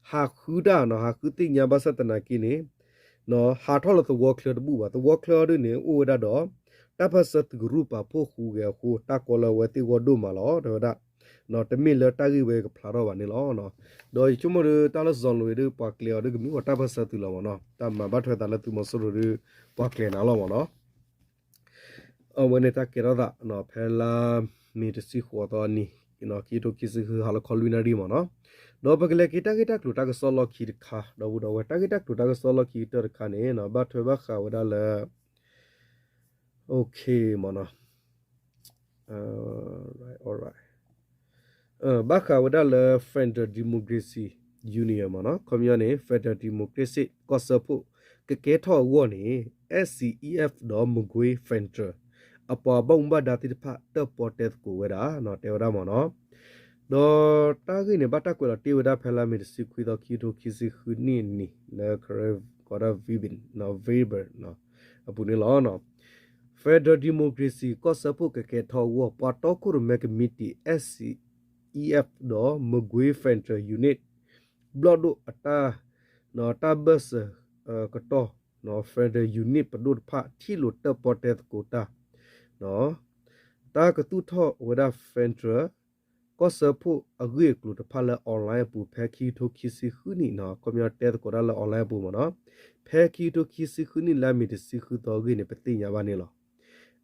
ဟးဃုတၢ်နီၤ ဟးဃုသ့ၣ်ညါ ဘၣ်ဆၣ်သနာ်က့န့ၣ် ဟးထီၣ်လၢသဝီချၢတဘူၣ်ဘၣ်. သဝီချၢအီၤဒ်န့ၣ် အိၣ်ဝဲဒၣ်ဒီး တၢ်ပၢၢ်ဆၢသုးကရူၢ်ပာ်ဖှိၣ်ဃုဂဲၤအဃိ တၢ်ကီလၢအဝဲသ့ၣ်အဂီၢ်ဒိၣ်မးလီၤ တဲဝဲဒၣ်. တမ့ၢ်လၢတၢ်ဂ့ၢ်ဝဲကဖျါထီၣ်ဘၣ်န့ၣ်လီၤ. ဒီးယဆိကမိၣ်ဒီး တၢ်လၢစီၤလိၤအံၤဒီး ပှၤကျဲၤအီၤဒီးကမ့ၢ်ပှၤတၢ်ပၢၢ်ဆၢသုးလီၤမ့ၢ်နီၤ တၢ်မၤဘၣ်ထွဲသးလၢသုးမီၤစိရိၤဒီး ပှၤကျဲၤနၤလီၤမ့ၢ်နီၤ. အဝဲန့ၣ်တၢ်ကဲထီၣ်သး ဖဲလါမ့ၤတဆံဃိးသီနံၤ ခံကထိခံဆံဃုဟါလီၤခီလွံၢ်နၣ်ရံၣ်မ့ၢ်နီၤ. ဒီးပကလဲၤက့ၤတၢ်ဂ့ၢ်တၢ်ကျိၤတၢ်ကစီၣ်လီၢ်ခံတခါ ဒီပုၢ်ဒီဝဲၢ် တၢ်ဂ့ၢ်တၢ်ကျိၤတၢ်ကစီၣ်လီၢ်ခံကတၢၢ်တခါန့ၣ် ဘၣ်ထွဲဘၣ်ဃးဝဲဒၣ်လၢ OK မ့ၢ်နီၤ ဘၣ်ဃးဝဲဒၣ်လၢ Federal Democracy Union မ့ၢ်နီၤ ခီပညီန့ၣ် Federal Democracy ကီၢ်စၢဖှိၣ် ကကဲထီၣ်အဂီၢ်န့ၣ် SCEF ဒီး Magway Federal အပှၤဘၣ်မူဘၣ်ဒါသ့ၣ်တဖၣ် တၢၣ်ပီၣ်တဲသကိးဝဲဒၣ် တဲဝဲဒၣ်မ့ၢ်နီၤ. ဒီးတၢ်ဂ့ၢ်န့ၣ် ဘၣ်တၢ်ကွဲးလီၤတ့ၢ်ဝဲဒၣ်ဖဲလါမ့ၤတဆံခွံသီ ခံကထိခံဆံဃုနံၣ်အနံၤ လၢ ကရၢ ကီးဒၣ် Weber အပူၤန့ၣ်လီၤ. Federal Democracy ကီၢ်စၢဖှိၣ်ကကဲထီၣ်အဂီၢ် ပှၤတီခိၣ်ရိၣ်မဲကမံးတံာ် SCEF ဒီး Magway Federal Unit ဘျီၣ်ဒိၣ်အတၢ် တၢ်ဘၢၣ်စၢၤကတီၢ် Federal Unit ပဒိၣ်တဖၣ် ထံၣ်လိာ်တၢၣ်ပီၣ်တဲသကိးတၢ် တၢ်ကသူၣ်ထီၣ်ဝဲဒၣ် Federal ကီၢ်စၢဖှိၣ်အဂ့ၢ်အကျိၤတဖၣ်လၢ online အပူၤ ဖဲခံကထိခံဆံဃုနံၣ်နီၤ ခီပညီတဲသကိးတၢ်လၢ online အပူၤမ့ၢ်နီၤ. ဖဲခံကထိခံဆံဃုနံၣ် လါမ့ၤတဆံဃုသီအဂ့ၢ်န့ၣ် ပသ့ၣ်ညါဘၣ်န့ၣ်လီၤ.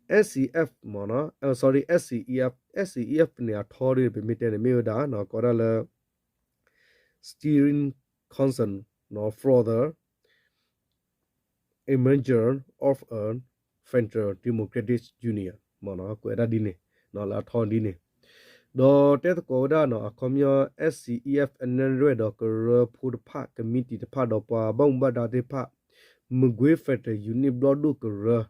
SCF မ့ၢ်နီၤ sorry SCEF SCEF န့ၣ် အထီဒ်ပမ့ၢ်တဲန့ၣ် မ့ၢ်ဝဲဒၣ် ကိးဒၣ်လၢ Steering Council for the Emergence of a Federal Democratic Union မ့ၢ်နီၤ ကွဲးဒၣ်ဒ်န့ၣ် လၢအထီဒ်န့ၣ် ဒီးတဲသကိးဝဲဒၣ်နီၤ အခီပညီ SCEF အနဲၣ်ရွဲၣ်ဒီးကရၢဖိတဖၣ် ကမံးတံာ်တဖၣ်ဒီးပှၤဘၣ်မူဘၣ်ဒါသ့ၣ်တဖၣ် Magway Federal Unit ဘျီၣ်ဒိၣ်ကရၢ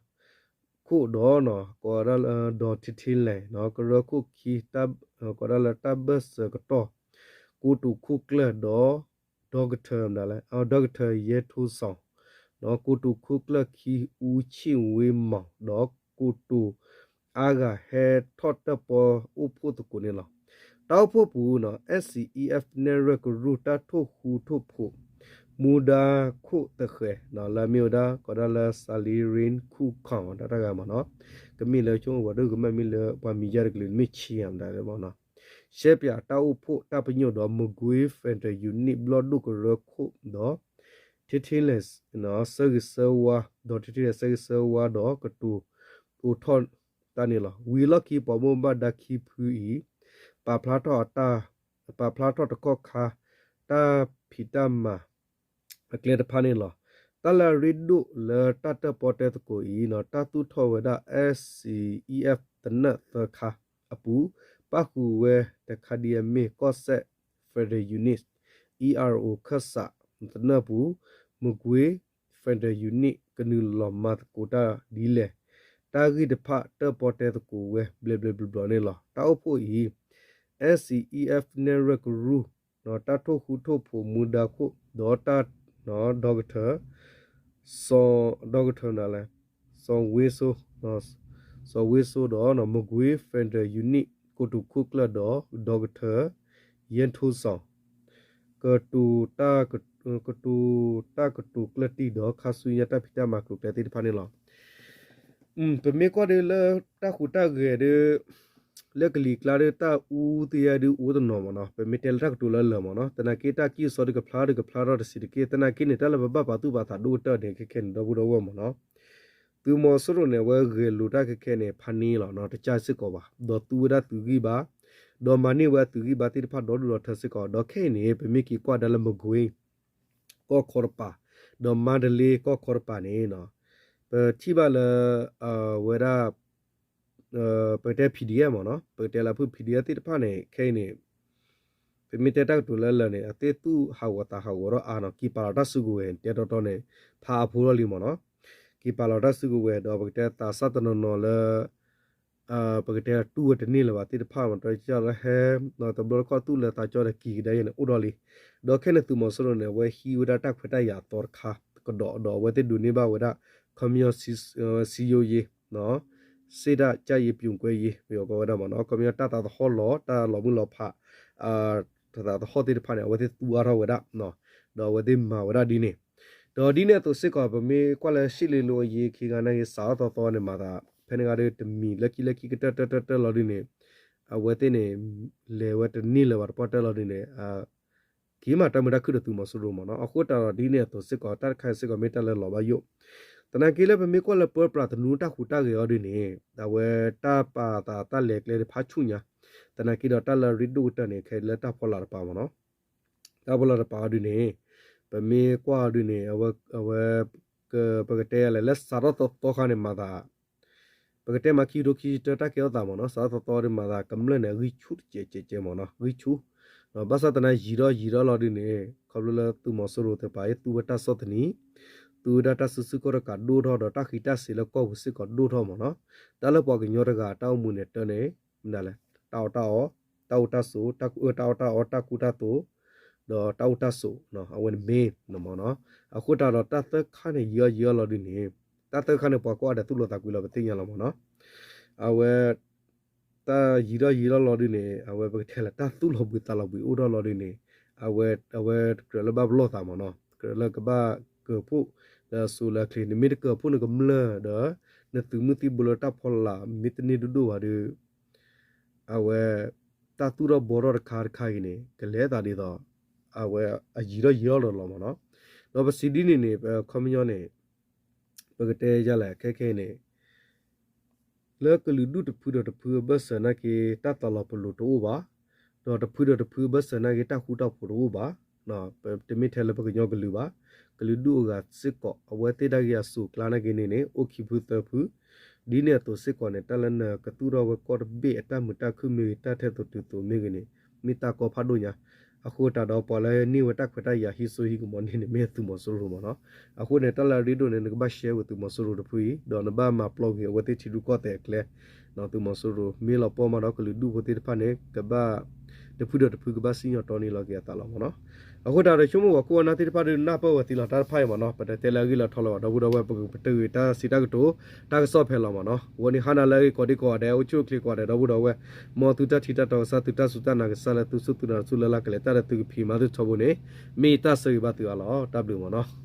ခိၣ်ဒီး ကိးဒၣ်လၢ ဒီးထံထံလဲၣ် ကရၢခိၣ်ခံ ကိးဒၣ်လၢတၢ်ဘၢၣ်စၢၤကတီၢ် ကိတိာ်ခိၣ်ကျၢၢ်ဒီး ဒီကထၢ ဒီကထၢ ယဲၢ်ထိစီၤ ဒီးကိတိာ်ခိၣ်ကျၢၢ်ခံ အူဆ့ၣ်ဝ့မီၤ ဒီးကိတိာ်အါဂၤဟဲထီၣ်တၢၣ်ပီၣ်အိၣ်ဖှိၣ်သကိးန့ၣ်လီၤ. တၢ်အိၣ်ဖှိၣ်ပူၤနီၤ SCEF နဲၣ်ရွဲၣ်ကရူၢ်တၢ်ထိၣ်ဃူထိၣ်ဖိး မူဒါခိၣ်သဃဲၤ လၢအမ့ၢ်ဝဲဒၣ် ကိးဒၣ်လၢ Salerin Khukhang တၢ်တဂၤမ့ၢ်နီၤ ကမ့ၢ်လၢဆိကမိၣ်ဝဲဒၣ်ကမၣ်မ့ၢ်လၢပှၤမံၤယါတကလုာ် မ့ၢ်ဆံးမတၤလဲၣ်မ့ၢ်နီၤ ရှဲပၠးတၢ်အိၣ်ဖှိၣ်တၢ်ပညိၣ်ဒီး Magway Federal Unit ဘျီၣ်ဒိၣ်ကရၢခိၣ်ဒီး ထံထံလဲၣ် ဆၢဂ့ၤဆၢဝါ ဒီးထံထံလဲၣ်ဆၢဂ့ၤဆၢဝါဒီးကတိၤအိးထီၣ်တၢ်န့ၣ်လီၤ. ဝံၤအလီၢ်ခံ ပှၤဘၣ်မူဘၣ်ဒါခံဖုအံၤ ပာ်ဖျါထီၣ်အတၢ် ပာ်ဖျါထီၣ်တကီၢ်ခါ တၢ်ဖံးတၢ်မၤ အကျဲတဖၣ်န့ၣ်လီၤ. တၢ်လၢအရ့ဒိၣ်လၢတၢ်တၢၣ်ပီၣ်တဲသကိးအံၤ တၢ်သူၣ်ထီၣ်ဝဲဒၣ် SCEF သနၢၣ်သၢခါအပူၤ ပၣ်ဃုာ်ဝဲတခါဒ်အမ့ၢ် ကီၢ်စဲၣ် Federal Unit, ERO ခၢၣ်စးသနၢၣ်ပူၤ, Magway Federal Unit ကနုာ်လီၤမၤသကိးတၢ်ဒ်လဲၣ် တၢ်ဂ့ၢ်တဖၣ်တၢၣ်ပီၣ်တဲသကိးဝဲ ဘျဲးဘျဲးဘျီဘျီန့ၣ်လီၤ. တၢ်အိၣ်ဖှိၣ်အံၤ SCEF နဲၣ်ရွဲၣ်ကရူၢ် တၢ်ထိၣ်ဃူထိၣ်ဖိးမူဒါခိၣ် ဒီးတၢ် ဒီကထၢ စီၤ ဒီကထၢနလဲၣ် စီၤဝ့စိ စီၤဝ့စိဒီး Magway Federal Unit ကိတိာ်ခိၣ်ကျၢၢ်ဒီး ဒီကထၢ ယဲၢ်ထိစီၤ ကတိၤ ကတိၤတၢ်ကတိၤကျၢၢ်တံၢ်ဒီး ခါဆူညါတၢ်ဖံးတၢ်မၤကျိၤကျဲသ့ၣ်တဖၣ်န့ၣ်လီၤ. ပမ့ၢ်ကွၢ်ဒီးလၢတၢ်ဟူးတၢ်ဂဲၤဒီး လၢကလံၤကျါဒီး တၢ်အူသ့ယါဒုးအိၣ်တနီၤမ့ၢ်နီၤ, ပမ့ၢ်တဲလၢတၢ်ကတိၤလၢလၢာ်မ့ၢ်နီၤ, သနာ်က့တၢ်ကံၢ်စီဒုးကဖျါဒုးကဖျါထီၣ်တဆံးတက့ၢ်. သနာ်က့န့ၣ် တၢ်လၢပဘၣ်ပာ်သူၣ်ပာ်သးဒိၣ်ကတၢၢ်န့ၣ် ခဲခဲန့ၣ် ဒီပုၢ်ဒီဝဲၢ်မ့ၢ်နီၤ, သုးမီၤစိရိၤန့ၣ် အဝဲဂဲၤလိာ်တၢ်ခဲခဲန့ၣ် ဖးန့ၢ်လီၤနီၤ, တကၢ်စ့ၢ်ကီးဘၣ်, ဒီးသူဝဲဒၣ်သုးဂံၢ်ဘါ, ဒီးမၤန့ၢ်ဝဲအသုးဂံၢ်ဘါသ့ၣ်တဖၣ်ဒီဒူၣ်ဒီထၢစ့ၢ်ကီး. ဒီးခဲအံၤန့ၣ် ပမ့ၢ်က့ၤကွၢ်ဒါလၢ မကွ့ ကီၢ်ခီတပၤ, ဒီးမါတလ့ကီၢ်ခီတပၤန့ၣ်, ပထံၣ်ဘၣ်လၢ အဝဲဒၣ် ပကတဲ PDF မ့ၢ်နီၤ, ပကတဲလၢဖုၣ် PDF သ့ၣ်တဖၣ်န့ၣ် ခဲအံၤန့ၣ် ပမ့ၢ်တဲတၢ်ကတိၤလၢလၢာ်န့ၣ် အသ့ၣ်သူၣ်ဟးဂီၤသးဟးဂီၤထီၣ်အါနီၤ, က့ၤပာ်လီၤတၢ်စုကဝဲၤ တဲတီတီန့ၣ် ဖးအါဖိလီၤလံမ့ၢ်နီၤ, က့ၤပာ်လီၤတၢ်စုကဝဲၤ ဒီးပကတဲသးစၢ်တနီၤနီၤလၢ ပကတဲတူၢ်ဝဲတန့ၢ်လၢၤဘၣ်သ့ၣ်တဖၣ်မ့ၢ် တၢ်လၢဟဲ တဘျီတခီၣ်သူၣ်လၢသးကၠီဒီးက့ၤကဒါယဲန့ၣ် အိၣ်ဒီးလံ. ဒီးခဲန့ၣ်သုးမီၤစိရိၤန့ၣ် အဝဲဟံးဝဲဒၣ်တၢ်ခွဲးတၢ်ယာ်အသီတခါကဒီး ဒီးအဝဲသ့ၣ်ဒိးန့ၢ်ဘၣ်ဝဲဒၣ် ခီပညီ စည်းရုံးရေး စ့ဒၣ်ကၢ်ယံၤပူၤကွဲယံၤ ပယီၤကိးဝဲဒၣ်မ့ၢ်နီၤ ခီပညီတၢ်သးသဟီၣ်လီၤ တၢ်လီၤမုၢ်လီၤဖး တၢ်သးသဟီၣ်သ့ၣ်တဖၣ်န့ၣ် အဝဲသ့ၣ်သူအါထီၣ်ဝဲဒၣ် ဒီးအဝဲသ့ၣ်မၤဝဲဒၣ်ဒ်န့ၣ် ဒီးဒ်န့ၣ်အသိးစ့ၢ်ကီး ပမ့ၢ်ကွၢ်လၢရှ့ၣ်လ့လိအယ့ခံဂၤနာ်က့ စးထီၣ်သီသီန့ၣ်မၤသး ဖဲန့ၣ်ဂၤဒီးတမံၤလၢခံလၢခံကတၢၢ်တၢၢ်တၢၢ်တၢၢ်လီၤဒ်န့ၣ် အဝဲသ့ၣ်န့ၣ် လဲၤဝဲတန့ၢ်လၢၤဘၣ်တပှၢ်တၢၢ်လီၤဒ်န့ၣ် က့ၤမၤတၢ်မုာ်တၢ်ခုၣ်ဒီးသုးမီၤစိရိၤမ့ၢ်နီၤ အဃိသတးဒီးဒ်န့ၣ်အသိးစ့ၢ်ကီး တၢ်တခါအံၤစ့ၢ်ကီးမ့ၢ်တၢ်လၢလီၤဘၣ်ယိၣ် သနာ်က့လၢပမ့ၢ်ကွၢ်လၢပၢပြးသနူတၢ်ဟူးတၢ်ဂဲၤအီၤဒ်န့ၣ် အဝဲတၢ်ပာ်သးတၢ်လဲၤကျဲတဖၣ်ဆူၣ်ညါ သနာ်က့ဒီးတၢ်လၢအရ့ဒိၣ်ကတၢၢ်န့ၣ် ခဲလၢတၢ်ဖီလာ်တပၤမ့ၢ်နီၤ တၢ်ဖီလာ်တပၤအီၤဒ်န့ၣ် ပမ့ၢ်ကွၢ်အီၤဒ်န့ၣ် အဝဲ ပကတဲယၤလဲၣ် လၢစးထီၣ်သီသီခါန့ၣ်မၤသး ပကတဲမၤခံကထိခံဆံတၢ တၢ်ကဲထီၣ်သးမ့ၢ်နီၤ စးထီၣ်သီသီဒ်မၤသး ကမျၢၢ်န့ၣ် အဂံၢ်ဆူၣ်တကဲးကဲးကဲးမ့ၢ်နီၤ ဂံၢ်ဆူၣ် ဘၣ်ဆၣ်သနာ်က့ ယံာ်ထီၣ်ယံာ်ထီၣ်လီၤဒ်န့ၣ် ခီဖျိလၢသုးမီၤစိရိၤသ့ၣ်တဖၣ်အံၤ သူဝဲတၢ်ဆီၣ်သနံး သူဝဲဒၣ်တၢ်စုဆူၣ်ခီၣ်တကးဒိၣ်ထီၣ်ဒီး တၢ်ဃံးတၢ်စ့ၤလၢကီၢ်ပူၤစ့ၢ်ကီးဒိၣ်ထီၣ်မ့ၢ်နီၤ တၢ်လၢပှၤကညီတဂၤတၢ်အိၣ်မူန့ၣ် တၢ်န့ၣ် မနုၤလဲၣ် တၢ်အီၣ်တၢ်အီ တၢ်အိၣ်တၢ်ဆိး တၢ်အီၣ်တၢ်အီ တၢ်ကူတၢ်သိး ဒီးတၢ်အိၣ်တၢ်ဆိး အဝဲန့ၣ်မ့ၢ်မ့ၢ်နီၤ အဃိသတးဒီးတၢ်သၢခါန့ၣ် ယံာ်အီၣ်ယံာ်အီၣ်လီၤဒ်န့ၣ် တၢ်သၢခါန့ၣ် ပှၤကိးဂၤဒဲးသူၣ်လီၤသးကွံလီၤ ပသ့ၣ်ညါလီၤမ့ၢ်နီၤ အဝဲ တၢ်ယံာ်ထီၣ်ယံာ်ထီၣ်လီၤဒ်န့ၣ် အဝဲပကတဲလၢတၢ်သူၣ်လီၤဘှံးသးလီၤဘှံးအိၣ်ထီၣ်လီၤဒ်န့ၣ် အဝဲ အဝဲတကြၢးလၢဘၣ်ပလီၢ်သးမ့ၢ်နီၤ ကြၢးလၢကဘၣ်ကၢၤဖှိၣ် လၢအစိၤလၢအချ့ နမ့ၢ်တကၢၤဖှိၣ်နကမျၢၢ်ဒီး နသုးမုၢ်သံၣ်ဘိလၢတၢ်ဖီလာ်မ့ၢ်တန့ၢ်ဒိၣ်ဒိၣ်ဘၣ်ဒီး အဝဲ တၢ်သူၣ်ထီၣ်ဘှီထီၣ်တခါတခါအံၤန့ၣ် ကလဲၤသးဒ်သိး အဝဲအယံာ်ထီၣ်ယံာ်ထီၣ်လီၤလီၤမ့ၢ်နီၤ ဒီးပစံးဒ်န့ၣ်န့ၣ် ခီပညီန့ၣ် ပကတဲယၤလဲၣ် ခဲခဲအံၤန့ၣ် လၢကလုာ်ဒူၣ်တဖုဒီးတဖုအဘၢၣ်စၢၤနာ်က့ တၢ်သးလီၤပလိာ်တအိၣ်ဘၣ်, ဒီးတဖုဒီးတဖုအဘၢၣ်စၢၤနာ်က့ တၢ်ဃူတၢ်ဖိးတအိၣ်ဘၣ်, တမ့ၢ်ထဲလၢပကညီကလုာ်ဘၣ်, ကလုာ်ဒူၣ်အဂၤစ့ၢ်ကီး အဝဲသ့ၣ်ဒၣ်က့ၤအစိၤအကျါနာ်က့န့ၣ်န့ၣ် အိၣ်ခံဖုသၢဖု, ဒ်န့ၣ်အသိးစ့ၢ်ကီးန့ၣ် တၢ်လၢနကသူၣ်ထီၣ်ဝဲကီၢ်တဘ့ၣ်အတၢ်မုာ်တၢ်ခုၣ်မ့ၢ်ဂ့ၤ တၢ်ထဲသိးတုၤသိးမ့ၢ်ဂ့ၤန့ၣ် မ့ၢ်တၢ်ကီဖးဒိၣ်ညါ, အဃိသတးဒီးပှၤလၢန့ၢ်ဝဲတၢ်ခွဲးတၢ်ယာ်ဟံးစိဟံးကမီၤန့ၣ်န့ၣ် မ့ၢ်သုးမီၤစိရိၤမ့ၢ်နီၤ, အဃိန့ၣ် တၢ်လၢအရ့ဒိၣ်န့ၣ် နကဘၣ်ရှဲဝဲသုးမီၤစိရိၤတဖုအံၤ ဒီးနဘၣ်မၤပျီက့ၤအဝဲသ့ၣ်ထံရူၢ်ကီၢ်သဲးအကျဲ သုးမီၤစိရိၤ မ့ၢ်လီၤပှီၢ်မးဒီးကလုာ်ဒူၣ်ဖိသ့ၣ်တဖၣ်န့ၣ် ကဘၣ် တဖုဒီးတဖုကဘၣ်စံၣ်ညီၣ်တီန့ၢ်လီၤက့ၤအသးလီၤမ့ၢ်နီၤ, အဃိသတးဒီးဆိကမိၣ်ပှၤခိၣ်ပနၢ်သ့ၣ်တဖၣ်ဒီးနၢ်ပၢၢ်ဝဲသ့လီၤတၢ်တဖၣ်အံၤမ့ၢ်နီၤ, ပတတဲလၢအဂ့ၢ်လၢထီလၢၤဘၣ် ဒီပုၢ်ဒီဝဲၢ် ပကပတုာ်ဂ့ၤတၢ်စံးတၢ်ကတိၤ တၢ်ကစီၣ်ဖဲလီၤမ့ၢ်နီၤ, အဝဲန့ၣ်ဟါနၤလၢအဂ့ၢ်ကိးဒံကိးဂၤဒဲး အိၣ်ဆူၣ်အိၣ်ချ့ကိးဂၤဒဲး ဒီပုၢ်ဒီဝဲၢ် မ်သုတၢ်ထံၣ်တၢ်တီကစၢ်သုတၢ်စူၢ်တၢ်နာ်ကစၢ်လၢသုစူၢ်သုနာ်တစူၢ်လၢ်လၢ်ကလဲာ် တၢ်လၢသုကဖံးမၤသုထီဘိန့ၣ် မ့ၢ်ယတၢ်ဆၢဂ့ၤဘၣ်သုအါလီၤ, တၢ်ဘျုးမ့ၢ်နီၤ.